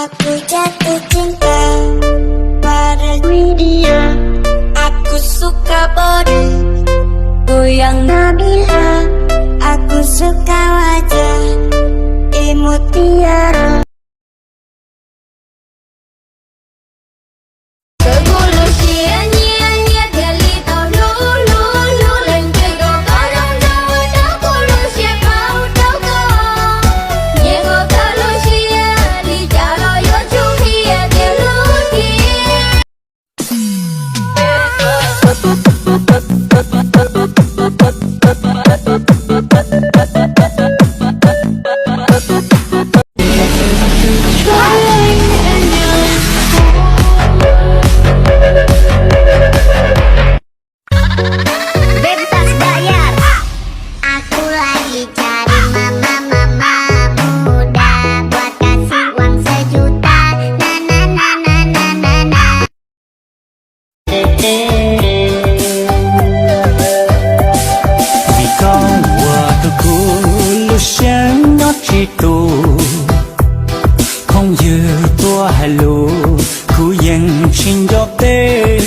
Aku jatuh cinta pada Widya. Aku suka body goyang Nabila. Aku suka wajah Ibu Tiara. Kawg kuv lub siab nyiam nyiam thiaj li tau hlub hlub hlub leej twg kom koj zoo zoo rau kuv lub siab paub rau koj. Nyiam kawg koj lub siab li cas los yuav tsum qhia tias hlub thiab. Aku lagi cari mama, mama muda buat kasih uang sejuta. Na, na, na, na, na, na, na. Vim koj ua rau kuv lub siab nyob tsis tus, phooj ywg tuaj hais lus kuv yeej tsis nco teb.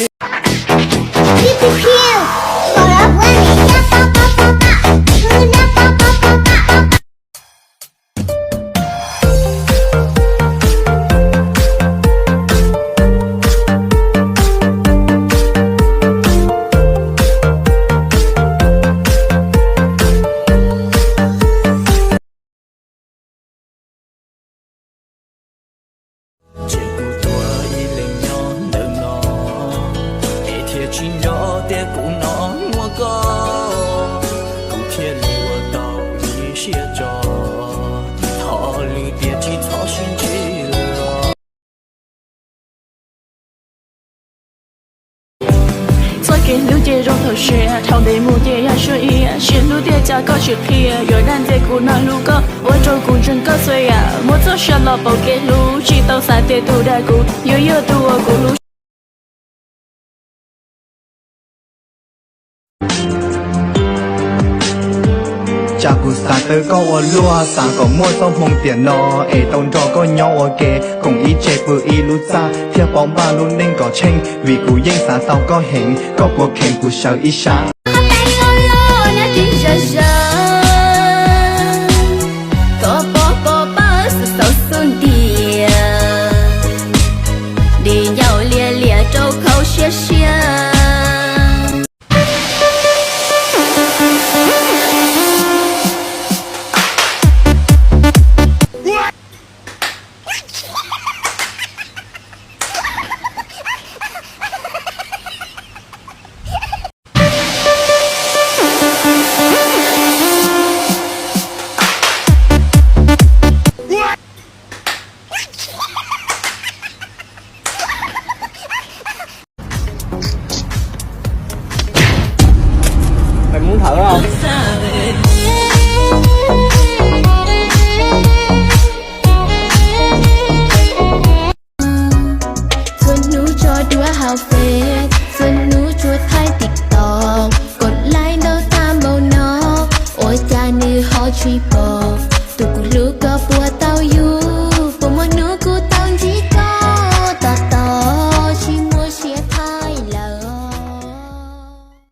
Ces kuv tuag ib leeg nyob ntawm no, es thiaj tsis nco tias kuv no muaj koj, kuv thiaj li ua tau ib siab tso, thov lwm tiam tsis txhob sib ntsib lawm. Txoj kev hlub ces zoo thaum siav, thaum ntev mus ces yog suab iab, siab hlub tiag cas koj tsis qhia, yuav dag ntxias kuv no hlub koj, ua rau kuv ntseeg koj txhua yam, muab txoj sia los pauv kev hlub, tsis tau xav tias tus dag kuv yuav yog tus uas kuv hlub. Cas kuv xav tau koj ua luaj, xav kom muaj txoj hmoo tiam no, es tau nrog koj nyob ua ke, koom ib tse pw ib lub txaj, thiaj paub npaj lub neej kom tsheej, vim kuv yeej xav tau koj heev, koj puas kheev kuv sawv ib sab.